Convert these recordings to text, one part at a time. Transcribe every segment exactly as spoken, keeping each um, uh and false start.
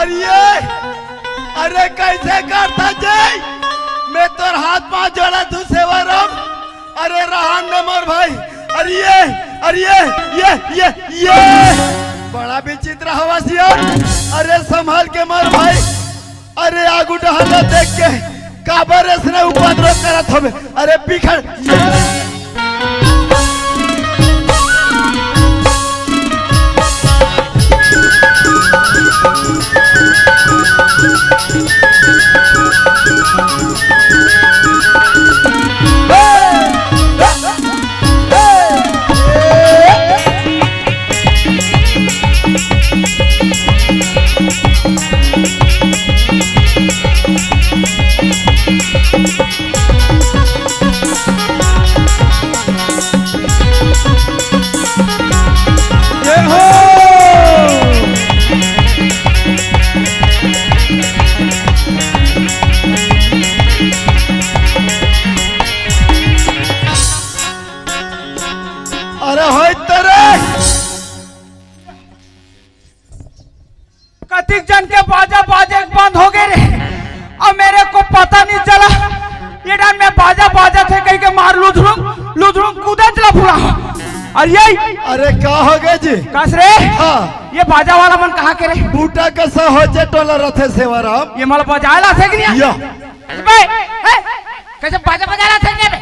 अरे ये, अरे कैसे करथा जी? मैं तोर हाथ पाँव जोड़थों सेवाराम। अरे रहन दे मोर भाई। अरे ये, अरे ये, ये, ये, ये। बड़ा विचित्र हवस यार। अरे संभाल के मोर भाई। अरे आगू डहर ला देख के काबर अइसने उपद्रव करत हवे? अरे बिखर। अरे होय तेरे। कतिक जन के बाजा बाजे के बंद हो गए रे। अब मेरे को पता नहीं चला। ये डान में बाजा बाजथे कहिके मार लुधरुंग लुधरुंग कूदे चला फुला। अरे ये अरे का हो गए जी? कस रे? हाँ। ये बाजा वाला मन कहाँ के रे? बूटा कसा हो जे टोला रथे सेवाराम। ये मला बजाए ला थे कि नहीं? या। अबे, हैं? कैसे बाजा बजा ला थे कि नहीं बे?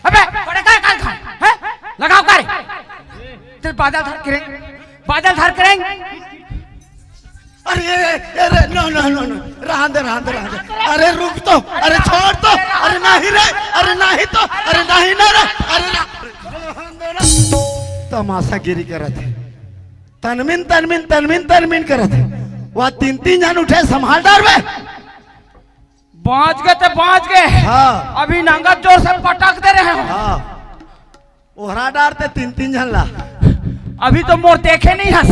अबे, बड़े का कान खा, हैं? लगाओ का रे? तेरे बाजा धर के रे। बाजा धर के रे। अरे, अरे, अरे, no, no, no, no। रहन दे, रहन दे, रहन दे। अरे, रुक तो। अरे, छोड़ तो। अरे, नहीं रे। अरे, नहीं तो। अरे, नहीं ना रे। अरे, ना। रहन दे ना। तमाशागिरी करत हे। तनमिन, तनमिन, तनमिन, तनमिन करत हे। वह तीन, तीन जन उठे, संभाल डार बे। बाँच गे ते बाँच गे। हाँ। अभी नंगत जोर से पटक दे रहे हो। हाँ। ओहरा डारते तीन तीन झन ला। अभी तो मोर देखे नहीं हस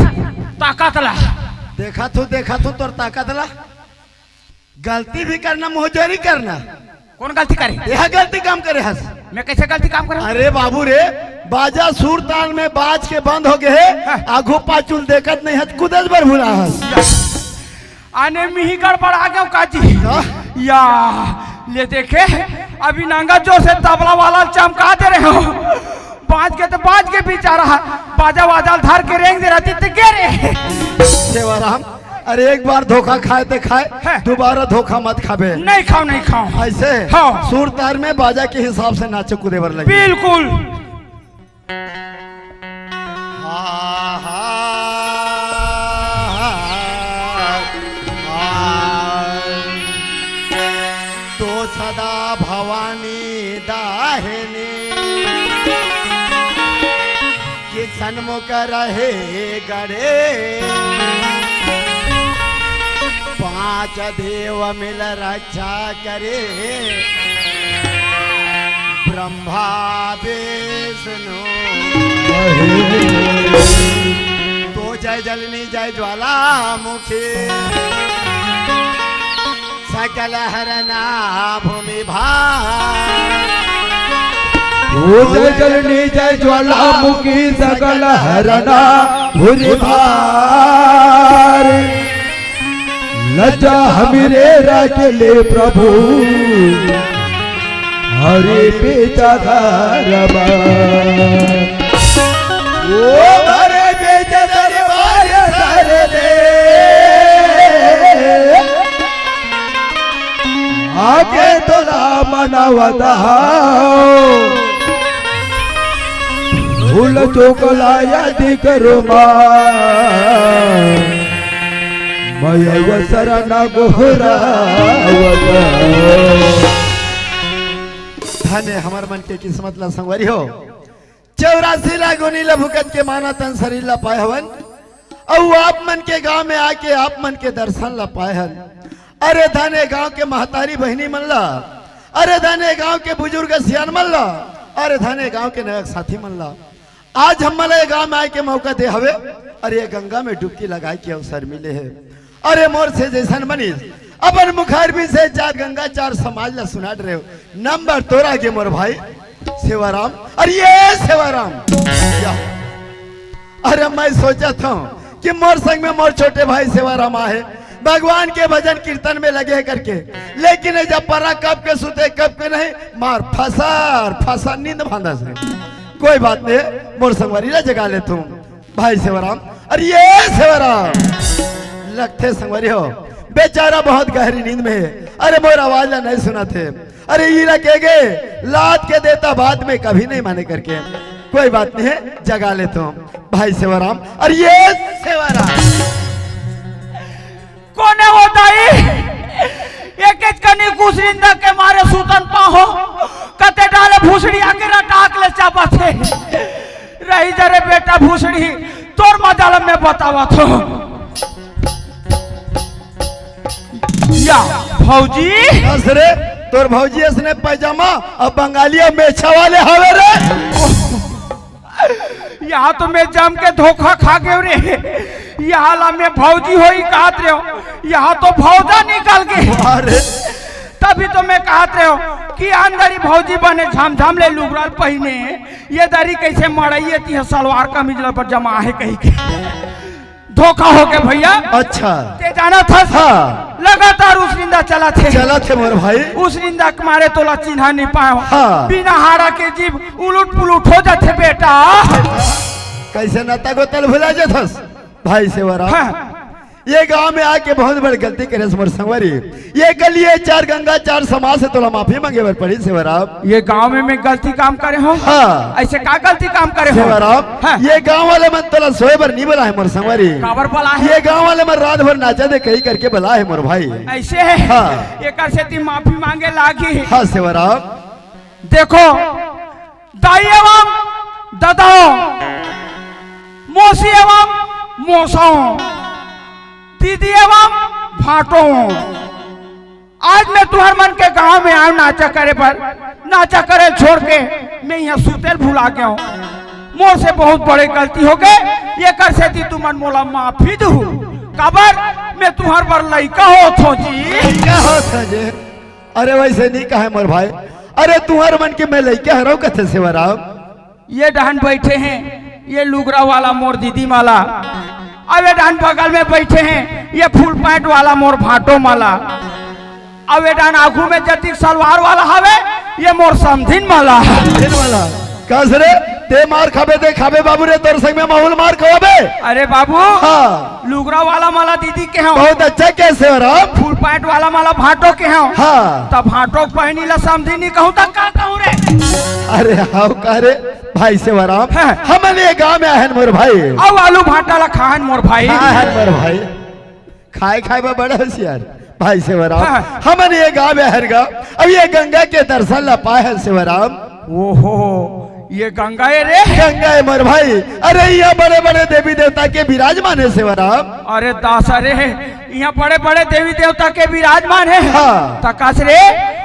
ताकत ला। देखा थू, देखा थू तोर ताकत ला। गलती भी करना, मुहजोरी करना। कौन गलती करे? यह गलती काम करे हस। मैं कैसे गलती काम करूँ? अरे बाबू रे, बाजा सुर ताल में बाज के बंद हो गए हे। हाँ। आगू पाछू ल देखत नहीं हस, कूदे बर भुला हस। आने में ही गड़बड़ा गया काजी। का? या, ले देखे, अभी नंगत जोर से तबला वाला चमका दे रहे हो। बाँच गे तो बाँच गे बेचारा, बाजा वाजा धर के रेंग दे रहती तो गे रे। सेवाराम, अरे एक बार धोखा खाए ते खाए, हैं। दोबारा धोखा मत खाबे। नहीं खाओ, नहीं खाओ। ऐसे हाँ। सुर ताल में बाजा के हिसाब से नाचे कूदे बर लगे। बिल्कुल। हा, हा, हा। तो सदा भवानी दाहिनी, कि सन्मुख रहे गणेश। पाँच देव मिल रक्षा करे, ब्रह्मा विष्णु। तो जय जलनी जय ज्वालामुखी, सकल हरना भूमि भार। ओ जय जलनी जय ज्वालामुखी, सकल हरना भूमि भार। लज्जा हमरे राख ले प्रभु, हरे बेचा दरबार। ओ हरे बेचा दरबार सर दे, आके तोला मनावत हव। भूल चूक ला याद करो माँ, मया सरना गोहरावत। धन्य हमर मन के किस्मत ला संगवारी हो। चौरासी ला गुनी ला भुगत के माना तन शरीर ला पाए हवन। अउ आप मन के गांव में आके आप मन के दर्शन ला पाए हन। अरे धन्य गांव के महतारी बहिनी मन ला, अरे धन्य गांव के बुजुर्ग सियान मन ला, अरे धन्य गांव के नवक साथी मन ला। आज हमन ला ये गांव में आए के मौका दे हवे, अरे ये गंगा में डुबकी लगाए के अवसर मिले हे। अरे मोर से जैसन मनीष अपन मुखारबिंद से चार गंगा चार समाज ला सुनात रहे हो। नंबर तोर आगे मोर भाई सेवाराम। अरे ये सेवाराम, या। अरे मैं सोचत हूँ कि मोर संग में मोर छोटे भाई सेवाराम आहे, भगवान के भजन कीर्तन में लगे हे करके, लेकिन ये जब परा कब के सुते, कब के नहीं, मार फसार फसार नींद भांदस हे। कोई बात नहीं, मोर संगवारी ला जगा लेथों। भाई सेवाराम, अरे ये सेवाराम, लगथे संगवारी हो, बेचारा बहुत गहरी नींद में हे। अरे मोर आवाज ला नहीं सुनत हे। अरे इला के गे, लात के देता बाद में कभी नहीं माने करके। कोई बात नहीं हे, जगा लेथों भाई सेवाराम। अरे ये सेवाराम, कोने हो दाई? एकेच कनी कुसरिंदा के मारे सुतन पाहो, कते डाले भुसड़ी आके रटाक ले चापत हे। रही जा रे बेटा भुसड़ी, तोर मजाल में बतावत हों। या भौजी। बस रे, तोर भौजी असने पैजामा अउ बंगालिया मेछा वाले हवे रे। यहाँ तो मैं जम के धोखा खा गेंव रे। यहाँ ला मैं भौजी होही कहत रहेंव, यहाँ तो भौजा निकल गे। अरे। तभी तो मैं कहत रहेंव कि अंदर ही भौजी बने झमझम ले लुगरा ल पहिने, ये दरी कैसे मड़ई हे, तिहा सलवार कमीज ल पर जमा हे कहिके। धोखा हो गे भैया। अच्छा। ते जानत हस? हाँ। लगातार उसनिंदा चलत हे। चलत हे मोर भाई। उसनिंदा के मारे तोला चिन्हा नहीं पाएंव। हाँ। बिना हाड़ा के जीभ उलुट पुलुट हो जाथे बेटा। कैसे नता गोता ल भुला जाथस भाई सेवाराम? हाँ। ये गांव में आके बहुत बड़ गलती करे हस मोर संगवारी। ये कलिये चार गंगा चार समाज से तोला माफी मांगे बर पड़ी सेवाराम। ये गांव में मैं गलती काम करे हों? हाँ। ऐसे का गलती काम करे हों? सेवाराम, हाँ। ये गांव वाले मन तोला सोए बर नहीं बलाए मोर संगवारी। काबर बलाए? ये गांव वाले मन रात भर नाचा दे कही करके बलाए मोर भाई। ऐसे हे? हाँ। एकर सेती माफी मांगे लागी। हाँ सेवाराम। देखो, दाई एवं ददाओ, मौसी एवं मौसाओ, दीदी एवं भाटो, आज मैं तुंहर मन के गांव में आएंव नाचा करे बर, नाचा करे छोड़ के मैं यहाँ सुते ल भुला गेंव। मोर से बहुत बड़े गलती हो गे, एकर सेती तुमन मोला माफी दू। काबर मैं तुंहर बर लइका होत हों जी। लइका होत हों जी। अरे वैसे नहीं कहे मोर भाई, अरे तुंहर मन के मैं लइका हरंव कथे सेवाराम। ये डहन बैठे हे, ये लुगरा वाला मोर दीदी माला। अब ये डहन बगल में बैठे हे, ये फुल पैंट वाला मोर भाटो माला। अब ये डहन आगू में जतिक सलवार वाला हवे, ये मोर समधिन माला। समधिन माला। कस रे, ते मार खाबे, ते खाबे बाबू रे, तोर संग में महूं ल मार खवाबे। अरे बाबू, हाँ। लुगरा वाला माला दीदी के हंव। बहुत अच्छा कहे सेवाराम। फुल पैंट वाला माला भाटो के हंव। हाँ। त भाटो के बहिनी ला समधिन नहीं कहूं त का कहूं रे? अरे हव का रे भाई सेवाराम? हाँ। हमन ये गांव में आए हन मोर भाई। अउ आलू भाटा ला खाहन मोर भाई। खाए हन मोर भाई। खाए खाए में बड़ा होशियार भाई सेवाराम। हाँ। हमन ये गांव में आए हन गा, अब ये गंगा के दर्शन ला पाए हन सेवाराम। ओहो, ये गंगा हे रे? गंगा हे मोर भाई। अरे, यहाँ बड़े-बड़े देवी देवता के विराजमान हे सेवाराम। अरे दास, अरे, यहाँ बड़े-बड़े देवी देवता के विराजमान हे। हाँ। त कस रे,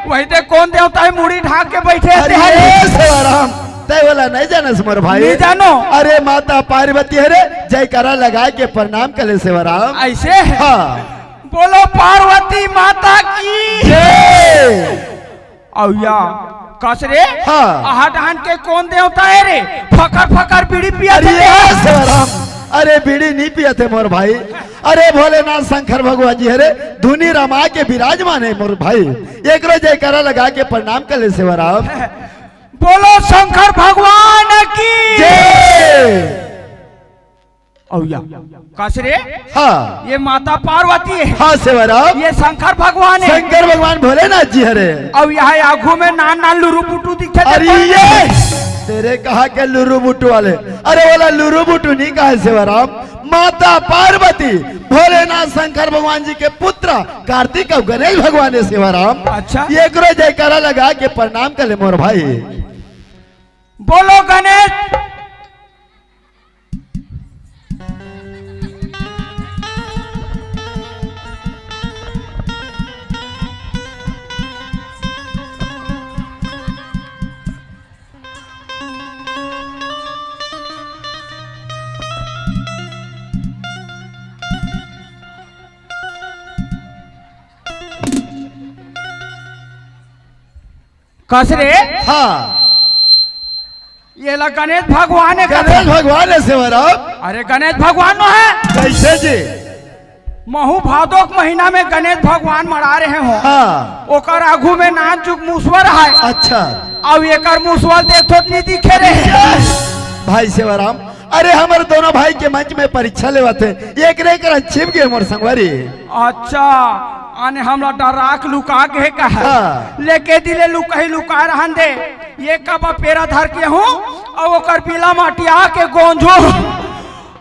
वही ते कोन देवता हे, मुड़ी ढांक के बैठे हे अरे, ते हरे? सेवाराम, तैं ओला नहीं जानस मोर भाई? नहीं जानो। अरे, माता पार्वती हे रे, जयकारा लगा के प्रणाम कर ले सेवाराम। ऐसे? हाँ। बोलो पार्वती माता की। जय। अउ या, कस रे? हाँ। अहा डहन के कोन देवता हे रे? फकर फकर बीड़ी पियत हे अरे देवता। सेवाराम, अरे बीड़ी नहीं पियत हे मोर भाई। अरे भोलेनाथ शंकर भगवान जी हे रे, धुनी रमा के विराजमान हे मोर भाई। एकरो जयकारा लगा के प्रणाम कर ले सेवाराम। बोलो शंकर भगवान की। जय। अउ या, कस रे? हाँ। ये माता पार्वती हे। हाँ, सेवाराम। ये शंकर भगवान हे। शंकर भगवान भोलेनाथ जी हरे। अउ यहाँ आगू में नान नान लुरु बुटु दिखे अरे देखे। ये तेरे कहा के लुरु बुटु वाले? अरे वाला लुरु बुटु नहीं कहा सेवाराम, माता पार्वती, भोलेनाथ शंकर भगवान जी के पुत्र कार्तिक अउ गणेश भगवान हे सेवाराम। अच्छा। ये एकरो जयकारा लगा के प्रणाम कर ले मोर भाई। बोलो गणेश। कस रे? हाँ। ये ला गणेश भगवान हे गणेश कस? भगवान हे सेवाराम। अरे गणेश भगवान नो हे। कैसे जी? महू भादो के महीना में गणेश भगवान मरा रहे हो। हाँ। ओकर आगू में नानचुक मुसवा रहय। अच्छा। अउ एकर मुसवा ल देखथों त नइ दिखे रहे। भाई सेवाराम, अरे हमर दोनों भाई के मंच में परीक्षा लेवत हे, एकरे करा छिप गे मोर संगवारी। अच्छा, आने हमला डरा के लुका गे कहे। हाँ। लेके दिले लुकही लुका रहन दे, ये कबा पेरा धर के हूँ, अउ ओकर बिला माटी आके गोंजो।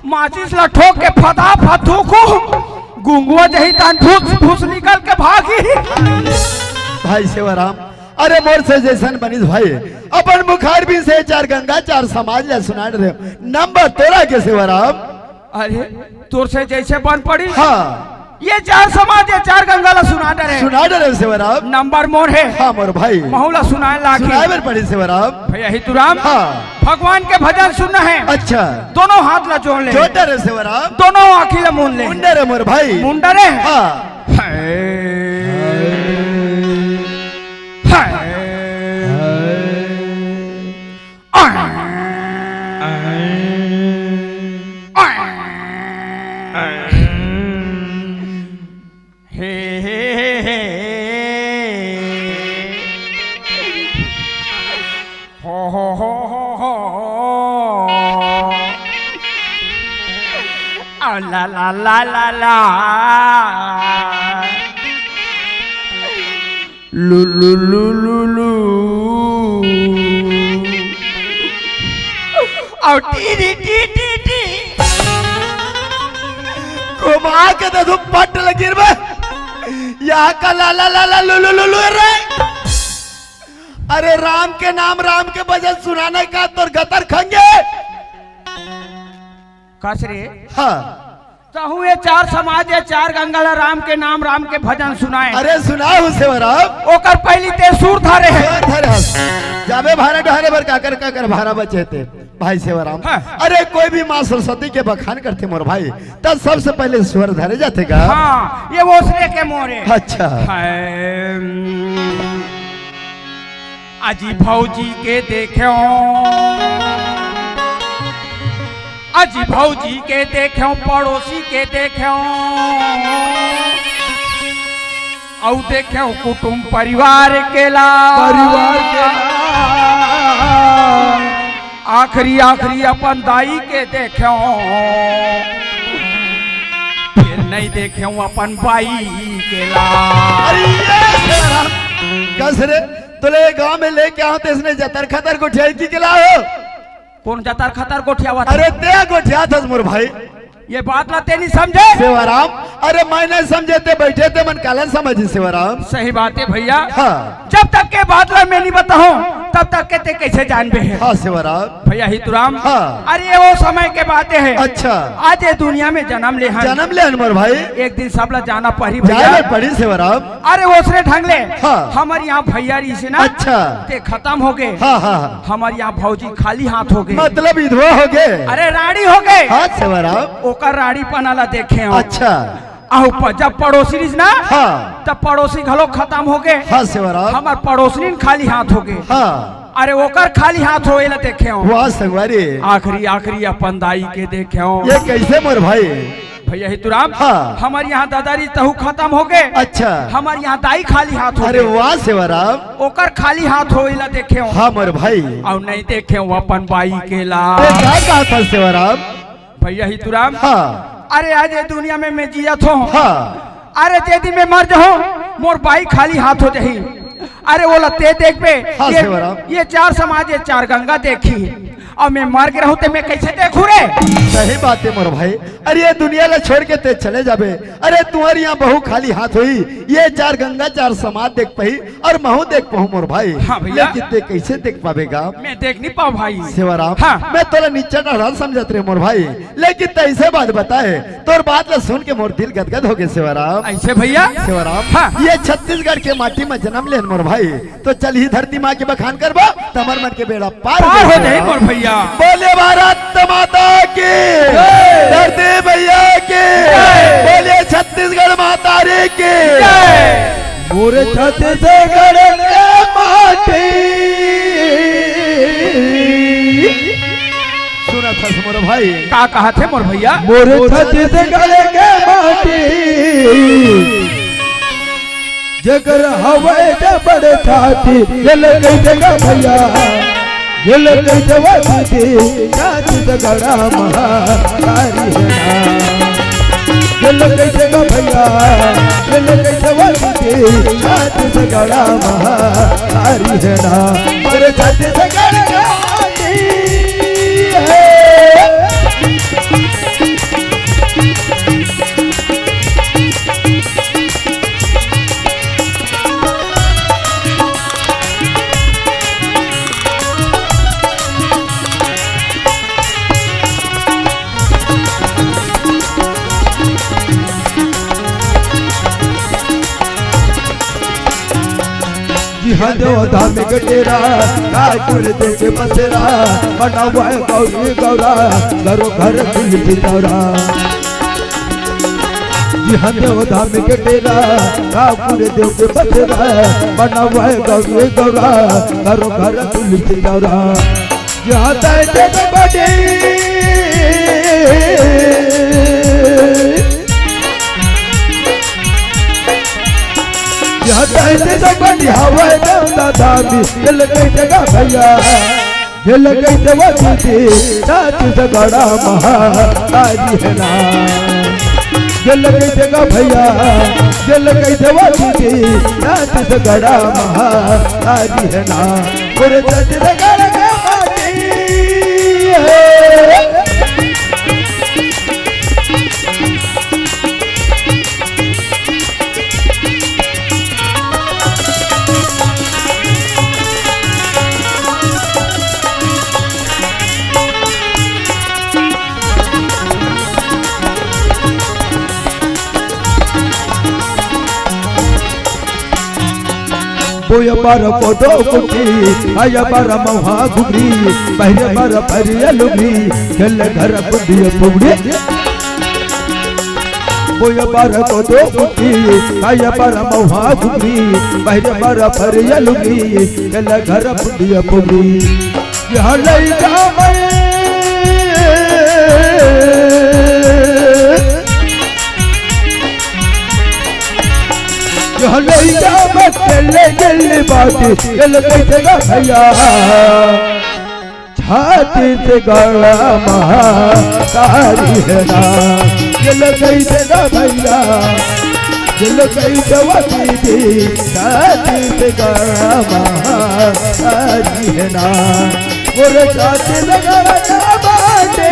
माचिस ला ठोक के फदा फद थूकू, गुंगुआ जही तहान फुस फुस निकल के भागी। भाई सेवाराम, अरे मोर से जइसन बनिस भाई, अपन मुखार भी से चार गंगा चार समाज ला सुना डरे। नंबर तोर आगे सेवाराम। अरे तोर से जइसे बन पड़ी। हाँ। ये चार समाज, ये चार गंगा ला सुना डरे। सुना डरे सेवाराम। नंबर मोर हे। हाँ मोर भाई। महू ला सुनाए लागी। सुनाए बर पड़ी सेवाराम। भैया हितुराम। हाँ। भगवान के भजन सुनना हे। अच्छा। दोनों हाथ ला जोड़ ले। जोड़ डरे सेवाराम। दोनों आँखी ला मूंद ले। मूंद डरे मोर भाई। मूंद डरे। हाँ। हाय। हाय। हे, हे, हे, हे। हो, हो, हो, हो, हो। आ, ला, ला, ला, ला, ला। लू, लू, लू, लू, लू। अउ T, T, T, T, T. घुमा के दे दू पट लगी रे बे। यहाँ का ला, ला, ला, ला, लू, लू, लू, लू रे। अरे राम के नाम, राम के भजन सुनाने का तोर गतर खंगे। कस रे। हाँ। तहूँ ये चार समाज, ये चार गंगा ला राम के नाम, राम के भजन सुनाए। अरे सुनाहू सेवाराम। ओकर पहिली ते सुर धरे हे। सुर धरे हस। जाबे भारा डहारे बर काकर काकर भारा बचे ते। भाई सेवाराम। हाँ। अरे कोई भी माँ सरस्वती के बखान करथे मोर भाई, त सबसे पहिले सुर धरे जाथे गा। हाँ, ये ओसने के मोरे। अच्छा। हाय। अजी भौजी के देखेंव, अजी भौजी के देखेंव, पड़ोसी के देखेंव, अउ देखेंव कुटुम परिवार के ला। परिवार के ला। आखिरी, आखिरी अपन दाई के देखेंव, फेर नइ देखेंव अपन बाई के ला। अरे ये तेरा कस रे, तोले गांव में लेके आंव त इसने जतर खतर गोठियाई के ला हो। कोन जतर खतर गोठियावत? अरे ते गोठियाथस मोर भाई। ये बात ला ते नइ समझे? सेवाराम, अरे मैं नइ समझे ते बइठे ते मन काला समझी सेवाराम। सही बात हे भैया। हाँ। जब तक के बात ला मैं नइ बताहूँ, तब तक के ते कइसे जानबे हे? हाँ सेवाराम। भैया हितुराम। हाँ। अरे ये ओ समय के बात हे। अच्छा। आज ये दुनिया में जनम ले हन। जनम ले हन मोर भाई। एक दिन सब ला जाना पड़ही भैया। जाना पड़ही सेवाराम। अरे ओसने ढंग ले। हाँ। हमर यहाँ भैया रहिसे ना। अच्छा। ते खतम होगे। हाँ, हाँ, हाँ। हमर यहाँ भौजी खाली हाथ होगे। मतलब विधवा होगे। अरे राड़ी होगे। हाँ सेवाराम। ओकर राड़ीपना ला देखेंव। अच्छा। अउ प-, जब पड़ोसी रहिस ना, हाँ। तब पड़ोसी घलो खतम होगे। हाँ सेवाराम। हमर पड़ोसनी खाली हाथ होगे। हाँ। अरे ओकर खाली हाथ होए ला देखेंव। वाह संगवारी। आखिरी, आखिरी अपन दाई के देखेंव। ये कइसे मोर भाई? भैया हितुराम, हाँ। हमर यहाँ दादा रहिस तहूँ खतम होगे। अच्छा। हमर यहाँ दाई खाली हाथ होगे। अरे वाह सेवाराम। ओकर खाली हाथ होए ला देखेंव। हाँ मोर भाई। अउ नइ देखेंव अपन बाई के ला। ये का कहत हस सेवाराम? भैया हितुराम। हाँ। अरे आज ये दुनिया में मैं जियत हों। हाँ। अरे जे दिन मैं मर जाहूँ, मोर बाई खाली हाथ हो जाही। अरे ओला ते देखबे, हाँ, ये, सेवाराम। ये चार समाज, ये चार गंगा देखही। अउ मैं मर गे रहूँ त मैं कइसे देखहूँ रे? सही बात हे मोर भाई। अरे ये दुनिया ला छोड़ के ते चले जाबे, अरे तुंहर यहाँ बहू खाली हाथ होही, ये चार गंगा चार समाज देख पाही अउ महूँ देख पाहूँ मोर भाई। हाँ भैया। लेकिन ते कइसे देख पाबे गा? मैं देख नइ पाँव भाई। सेवाराम, हाँ। मैं तोला नीचा डहरा समझत रहेंव मोर भाई, लेकिन ते अइसे बात बताए, तोर बात ला सुन के मोर दिल गदगद होगे सेवाराम। अइसे भैया? सेवाराम, हाँ। ये छत्तीसगढ़ के माटी में जनम लेन मोर भाई, त चल इही धरती माँ के बखान करबो, त हमर मन के बेड़ा पार पार हो हो जाही सेवाराम। मोर भैया। बोले भारत माता की, जय। धरती भैया की, जय। बोले छत्तीसगढ़ महतारी की। जय। मोरे छत्तीसगढ़ के माटी। सुनत हस मोर भाई। का कहत हे मोर भैया? मोरे छत्तीसगढ़ के माटी, जेकर हवय जबड़ छाती, ये ले कहिथे गा भैया, ये ले कहिथे गा दीदी, छत्तीसगढ़ महातारी हे ना। ये ले कहिथे गा भैया, ये ले कहिथे गा दीदी, छत्तीसगढ़ महातारी हे ना। अरे छत्तीसगढ़ के माटी हे। जिहाँ देव धाम के डेरा, रायपुर देव के बसेरा, बनावय गौरी गौरा, घरो घर तुलसी चौरा। जिहाँ देव धाम के डेरा, रायपुर देव के बसेरा, बनावय गौरी गौरा, घरो घर तुलसी चौरा। यहाँ तय के बड़ी, यहाँ तय के बड़ी हवय दादा दादी, ये ले कहिथे गा भैया, ये ले कहिथे गा दीदी, छत्तीसगढ़ महातारी हे ना। ये ले कहिथे गा भैया, ये ले कहिथे गा दीदी, छत्तीसगढ़ महातारी हे ना। मोर छत्तीसगढ़ के माटी हे। बोय बर कोदो कुटकी, खाय बर महुआ घुघरी, पहिरे बर फरिया लुगरी, खेले घर बुंदिया फुगड़ी। बोय बर कोदो कुटकी, खाय बर महुआ घुघरी, पहिरे बर फरिया लुगरी, खेले घर बुंदिया फुगड़ी। यहाँ लइका मन, यहाँ लइका मन चले चले बाटी, ये ले कहिथे गा भैया, छत्तीसगढ़ महातारी हे ना। ये ले कहिथे गा भैया, ये ले कहिथे गा दीदी, छत्तीसगढ़ महातारी हे ना। मोर छत्तीसगढ़ के माटी,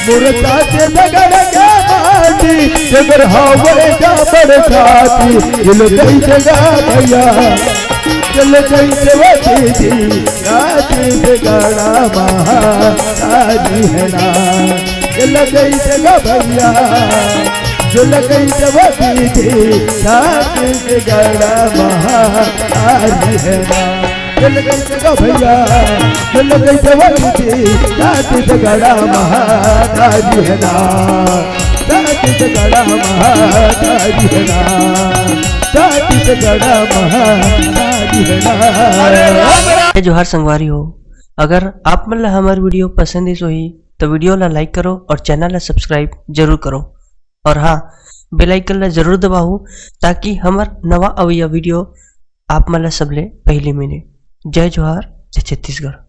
मोर छत्तीसगढ़ के माटी, जेकर हवय जबड़ छाती, ये ले कहिथे गा भैया, ये ले कहिथे गा दीदी, छत्तीसगढ़ महातारी हे ना। ये ले कहिथे गा भैया, ये ले कहिथे गा दीदी, छत्तीसगढ़ महातारी हे ना। ये ले कहिथे गा भैया, ये ले कहिथे गा दीदी, छत्तीसगढ़ महातारी हे ना। छत्तीसगढ़ महातारी हे ना। छत्तीसगढ़ महातारी हे ना। जय जोहार संगवारी हो, अगर आप मन ला हमर video पसंद आइस होही, तो video ला like करो और channel ला subscribe जरूर करो। और हाँ, bell icon ला जरूर दबाओ, ताकि हमर नवा अवइया video आप मन ला सबले पहिली मिले। जय जोहार, जय छत्तीसगढ़।